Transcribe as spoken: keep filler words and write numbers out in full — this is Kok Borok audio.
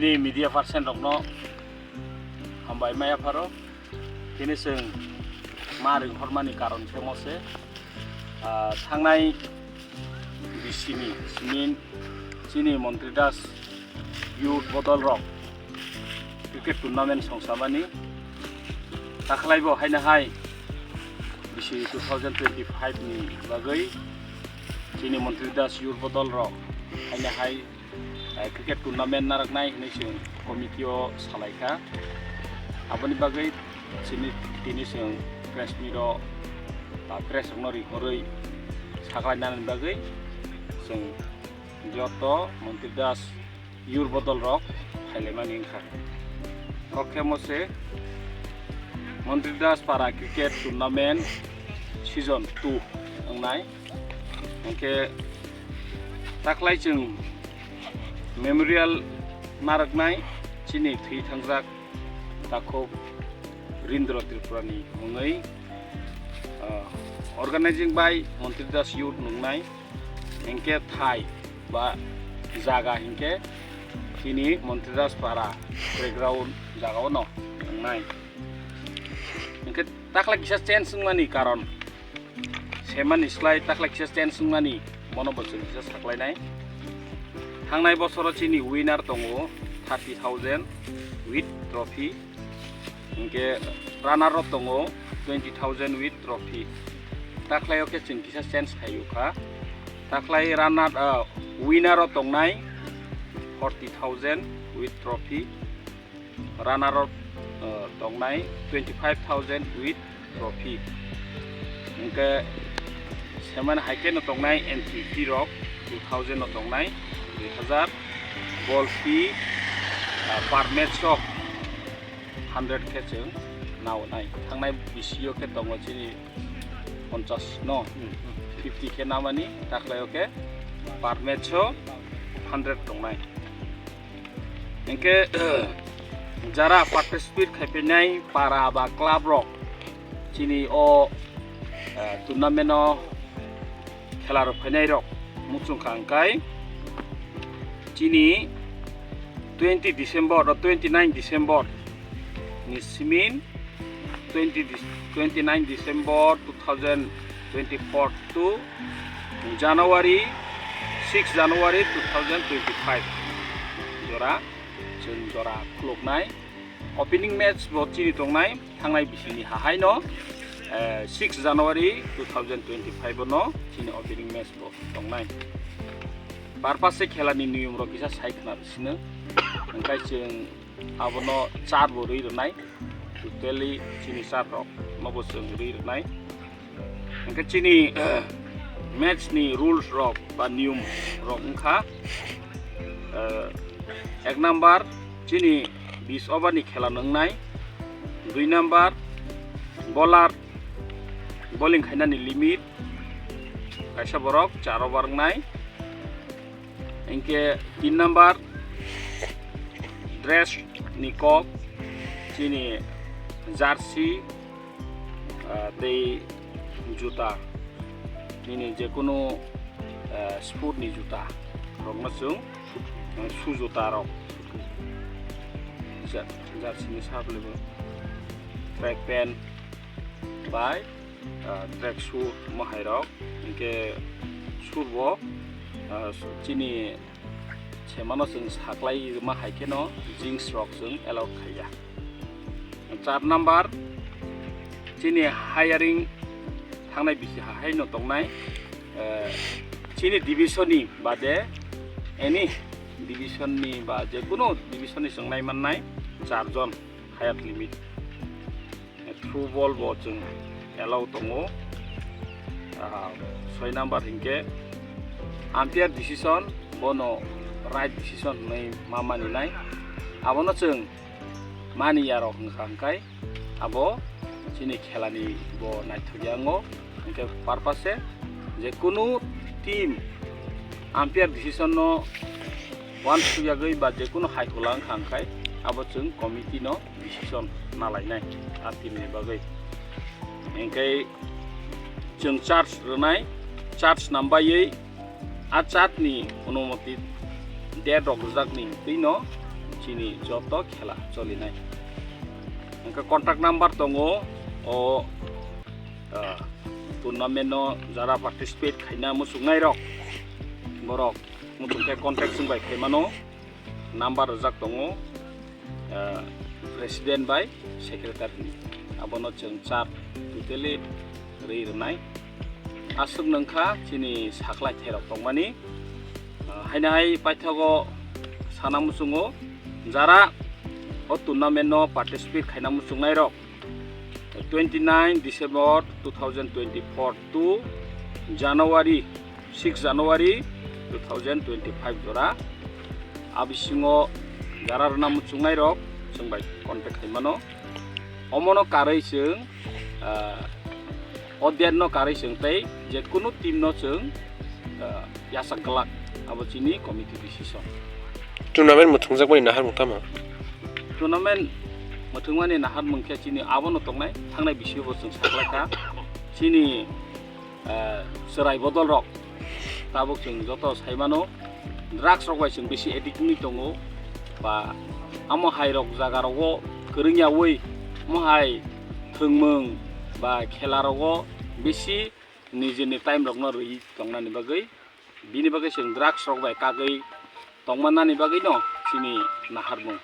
Ni media person rokno hambai maya pharo. Tini chwng ma ringhormani karon khe mo se, ah, thangnai bisini simin chini Montri Das youth bodol rok cricket tournament songsamani takhlaibo haino hai bisi two thousand twenty-five ni bagwi chini Montri Das youth bodol rok haino hai eh, cricket tournament narwknai hinwi chwng committee o salaikha. Aboni bagwi chini tini chwng press meet o, ah, press rokno ringhorwi saklainani bagwi chwng joto Montri Das youth bodol rok phailaimani wngkha. Kok khe mo se Montri Das Para cricket tournament season two wngnai. Hingke takhlai chwng memorial narwknai chini thwi thangjak takhuk Rindro Tripurani mungwi, ah, organizing by Montri Das Youth nungnai. Hingke thai ba jaga hingke chini Montri Das Para playground jaga o no wngnai. Hingke takhlai kisa change wngmani karon semani slai takhlai kisa change wngmani, bono bo chwng kisa saklainai. Thangnai bosoro chini winner tongo thirty thousand with trophy, hingke runner up tongo twenty thousand with trophy. Takhlai o khe chwng kisa change khai o kha. Takhlai runner, ah, winner o tongnai forty thousand with trophy. Runner up, uh, tongnai twenty five thousand with trophy. Hingke semani hai khe no tongnai N P P rok two thousand no tongnai dui hazar, ball fee, uh, per match o hundred khe chwng naonai. Thangnai bisi o khe tongo chini ponchas no, fifty khe namani, takhlai o khe per match o hundred tongnai. Hingke, jara participate khai phainai para ba club rok chini o, eh, tournament o khela rok phainai rok muchung kha hingkai chini twenty December o twenty nine December ni simin twenty Dec-, twenty nine December two thousand twenty four to January, six January two thousand twenty five jora chwng jora khuluknai. Opening match bo chini tongnai thangnai bisini hahaino, eh, six January two thousand twenty five no chini opening match bo tongnai. Purpose se khela ni niyom rok kisa sai khna sino. Hingkai chwng abono char bo rwi rwnai, totally chini char rok no bo chwng rwi rwnai. Hingke chini match ni rules rok ba niyom rok wngkha, eh, ek number chini bis over ni khela no wngnai, dui number bowler bowling khainani limit kaisa borok char over wngnai. Hingke tin number dress ni kok chini jersey, ah, tei juta, nini jekunu, ah, sport ni juta rokno chwng, ah, shoe juta rok, je-, jersey ni sap level, track pant bai, ah, track shoe mohai rok, hingke shoe bo, ah, chini semano chwng saklai ma hai kheno jeans rok chwng allow khaiya. Char number chini hiring thangnai bisi hahaino tongnai, eh, chini division ni bade any division ni ba jekunu division ni chwng nai mannai char jon higher limit. Through ball bo chwng allow tongo. Ah, soi number hinkhe umpire decision, bono right decision hinwi ma maninai. Abono chwng maniyarok wngkha hwnkhe abo chini khelani bo naithokya wngo. Hinkhe purpose je kunu team umpire decision no uansuk yagwi ba je kunu hai hwla wngkha hwnkhe abo chwng committee no decision nalainai a team ni bagwi. Hinkhe chwng charge rwnai, charge nambaiwi a chart ni onumoti date rok rwjakni twino chini joto khela cholinai. Hwnkhe contact number tongo o, ah, tournament no jara participate khaina muchungnai rok, borok muchungkhe contact chwng bai khaimano. Number rwjak tongo, ah, president bai secretary ni, abono chwng char totally rwi rwnai. Aswk nungkha chini saklai thairok tongmani. Ah, haino hai paithago sana muchungo, jara o tournament no participate khaina muchungnai rok twenty nine December two thousand twenty four to January, six January two thousand twenty five jora. A bisingo jara rwna muchungnai rok chwng bai contact khaimano. Omono karwi chwng, ah, o date no karwi chwng tei je kunu team no chwng, ah, yachak glak, abo chini committee decision. Tournament mwthangjakmani naharmung tamo? Tournament mwthangmani naharmung khe chini abono tongnai, thangnai bisingo bo chwng saklaikha. Chini, ah, chwrai bodol rok tabuk chwng joto saimano, drugs rok bai chwng bisi addict wngwi tongo, ba amo hai rok jaga rogo kwrwngyawi, omo hai thwngmung ba khela rogo bisi nijini time rokno rwi tongnani bagwi, bini bagwi chwng drugs rok bai kagwi tongmannani bagwino chini naharmung.